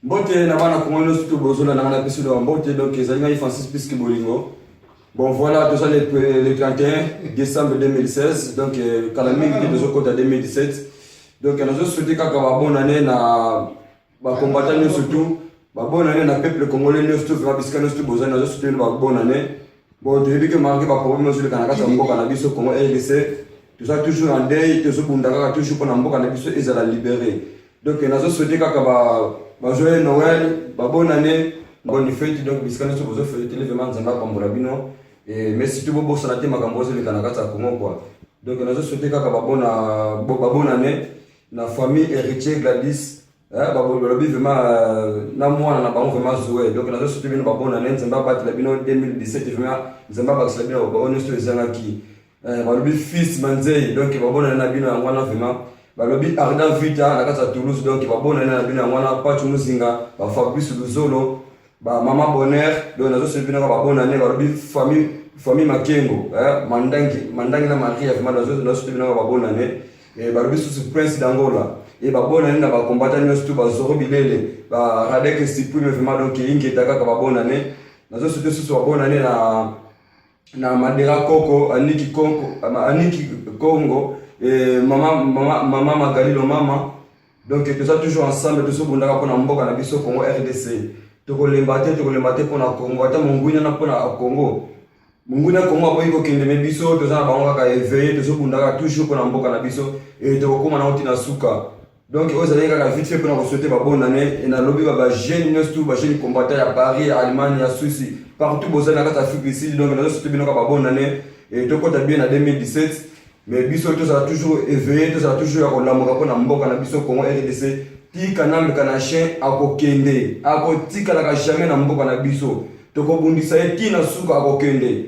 Mbote na bana Congo nyonso to bozolanda nga, napesi bino mbote. Donc ezali ngai Francis Piske Bolingo. Bon voilà, toza le 31 décembre 2016, donc kala mingi te tozokota 2017. Donc nazosouhaiter kaka babonne année na bacombattant nyonso tout, babonne année na peuple congolais nyonso tout, vraiment bisika nyonso tout bozali, nazosouhaiter bino babonne année. Bon, toyebi ke malgré baproblème nyonso eleka na kati ya mboka na biso Congo RDC, toza toujours en deuil, tozobunda kaka toujours mpona mboka na biso ezala libéré. Donc nazosouhaiter kaka bajoyeux Noël, babonne année, bonne fête. Donc bisika nyonso bozofêter, vraiment Nzambe apambola bino. Mais surtout bobosana te makambo ozoleka na kati ya Congo quoi. Donc nazosouhaiter kaka babonne année na famille Héritier Gladys, balobi vraiment na mwana na bango vraiment Zoé. Donc nazosouhaiter bino babonne année, Nzambe abatela bino 2017, vraiment Nzambe abakisela bino oyo nyonso ezangaki. Balobi fils Manzei, donc babonne année na bino yango wana. Vraiment balobi Ardan Vita na kati ya Toulouse, donc babonne année na bino yango wana. Pachu Muzinga, baFabrice Luzolo, bamama Bonheur, donc nazosouhaiter bino kaka babonne année. Balobi famille Makengo, Mandangi, Mandangi na Maria, vraiment nazosouhaiter bino kaka babonne année. Balobi susu Prince d'Angola e, babonne année na bacombattant nyonso tout, bazoro bilele, baradek supreme, vraiment donc ingeta kaka babonne année. Nazosouhaiter susu babonne année na Madera Koko, Aniki Kongo, Aniki Kongo e, mama Magali Lomama. Donc toza toujours ensemble, tozobundaka mpona mboka na biso Congo RDC. Tokolemba te, tokolemba te mpona Congo. Ata monguna na mpona Congo, monguna Congo aboyi kokende, mais biso toza na bango kaka éveillé, tozobundaka toujours mpona mboka na biso e, tokokóma nango ntina suka. Donc oyo ezalaki kaka vite fait mpona kosouhaiter babonne année. E nalobi bajeune nyonso tout, bajeune combattant ya Paris, ya Allemagne, ya Suisse, partout bozali na kati ya Afrique du Sud, donc nazosouhaiter bino kaka babonne année. E tokɔta bien na 2017, mais biso tozala toujours éveillé, tozala toujours ya kolamuka mpona mboka na biso Congo RDC. Tika nambeka na chien akokende, akotikalaka jamais na mboka na biso. Tokobundisa ye ntina suka, akokende.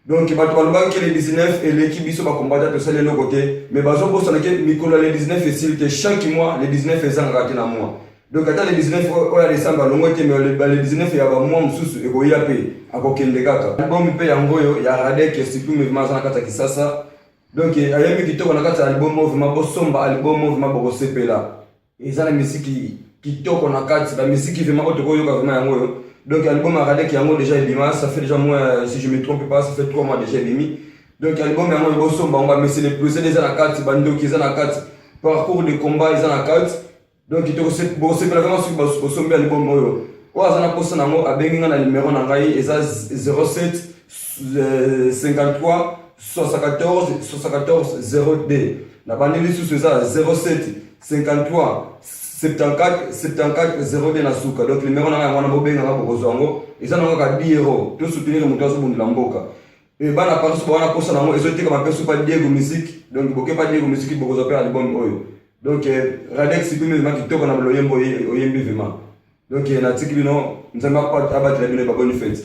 Donc bato balobaki ke le 19 eleki, biso bacombattant tosali eloko te, mais bazobosana ke mikolo ya le 19 esili te. Chaque mois le 19 ezangaka te na mois. Donc ata le 19 oyo ya décembre alongo te, mais le 19 ya bamois mosusu ekoya mpe akokende kaka. Album mpe yango oyo ya Radek Supreme, vraiment aza na kati ya Kisasa. Donc ayembi kitoko na kati ya album oyo. Vraiment bosomba album oyo, vraiment bokosepela. Eza na misiki kitoko na kati, bamisiki vraiment oyo tokoyoka vraiment yango oyo. Donc album ya Radek yango déjà ebima, ça fait déjà moins, si je me trompe pas, ça fait 3 mois déjà ebimi. Donc album yango bosomba yango, bamesi le plus eza na kati, bandoki eza na kati, parcours de combat eza na kati. Donc bokosepela vraiment soki bosombi album oyo. Oyo aza na posa nango abengi nga na numéro na ngai, eza 07 53 74 74 02. Na bandi lisusu, eza 07 53 74 74 02 na suka. Donc numéro na ngai yango wana, bobenganga, bokozwa yango. Eza nango kaka 10 euro. Tosoutenir moto azobundela mboka. E bana Paris bawana posa nango, ezotekama mpe supa Diego Musique. Donc bokepa Diego Musique, bokozwa mpe album oyo. Donc Radek Supreme vraiment kitoko na loyembo oyembi vraiment. Donc natiki bino, Nzambe abatela bino, babonne fête.